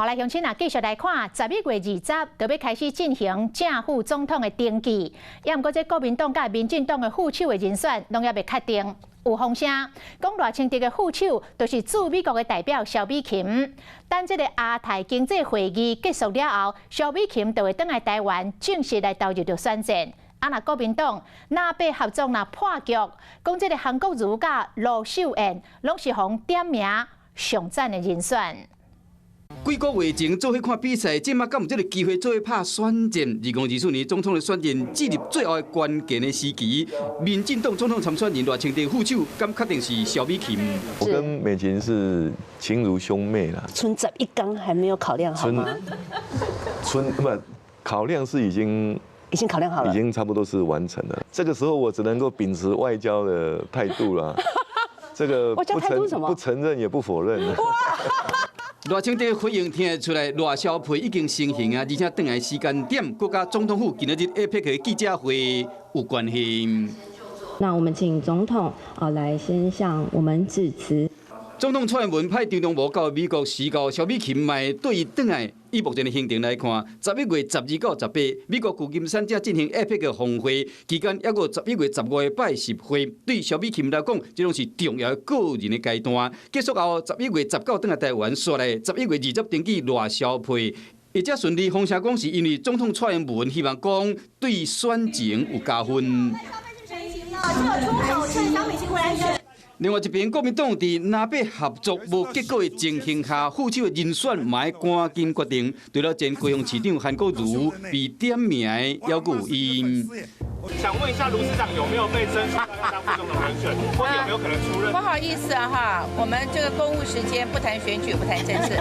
來鄉親啊，繼續來看，11月20就欲開始進行正副總統的登記。也毋過，這國民黨佮民進黨的副手的人選攏猶未確定。有風聲講賴清德的副手就是駐美國的代表蕭美琴。等這个亞太經濟會議結束了後，蕭美琴就會轉來台灣，正式來投入著選戰。啊，若國民黨藍白合作若破局，講這个韓國瑜佮盧秀燕攏是予點名上讚的人選。幾個月前做伙看比賽，這馬敢有這个機會做伙拍選戰？2024年總統的選戰進入最後的關鍵的時期，民進黨總統參選人賴清德副手，敢確定是蕭美琴？我跟美琴是親如兄妹啦。賰11工還沒有考量好嗎？賰不考量是已經已經考量好了，已經差不多是完成了。這個時候我只能夠秉持外交的態度啦。這個不承認也不否認。賴清德回應聽得出來，賴蕭配已經成形啊，而且轉來時間點，閣佮總統府今仔日 APEC 的記者會有關係。那我們請總統啊來先向我們致辭。總統蔡英文派張忠謀到美國時到蕭美琴嘛對伊轉來，以目前的行程來看，11月12到18，美國舊金山正進行 APEC 的峰會期間，猶閣11月15的拜習會，對蕭美琴來講，這攏是重要的個人的階段。結束後，11月19轉來台灣，煞來11月20登記賴蕭配，會遮順利，風聲講是因為總統蔡英文希望講對選情有加分。出手趁蕭美琴回來時。另外一邊，國民黨佇藍白合作無結果的情形下，副手的人選嘛愛趕緊決定。除了前高雄市長韓國瑜被點名的，猶閣有伊。想問一下盧市長有沒有被徵詢當副總統人選，或者有沒有可能出任？不好意思啊，哈，我們這個公務時間不談選舉，不談政治。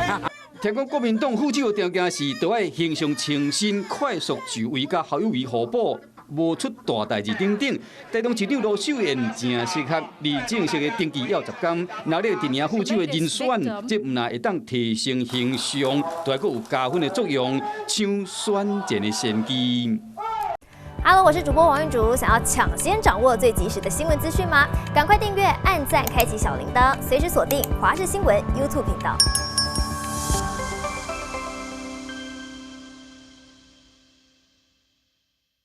聽講國民黨副手的條件是，著愛形象清新、快速就位，佮侯友宜互補，無出大代誌等等。台中市長盧秀燕誠適合，離正式的登記猶10工，若咧陣營副手的人選，這毋但會當提升形象，都還閣有加分的作用，搶選戰的先機。 Hello，我是主播王玉竹，想要搶先掌握最及時的新聞資訊嗎？趕快訂閱、按讚、開啟小鈴鐺，隨時鎖定華視新聞 YouTube 頻道。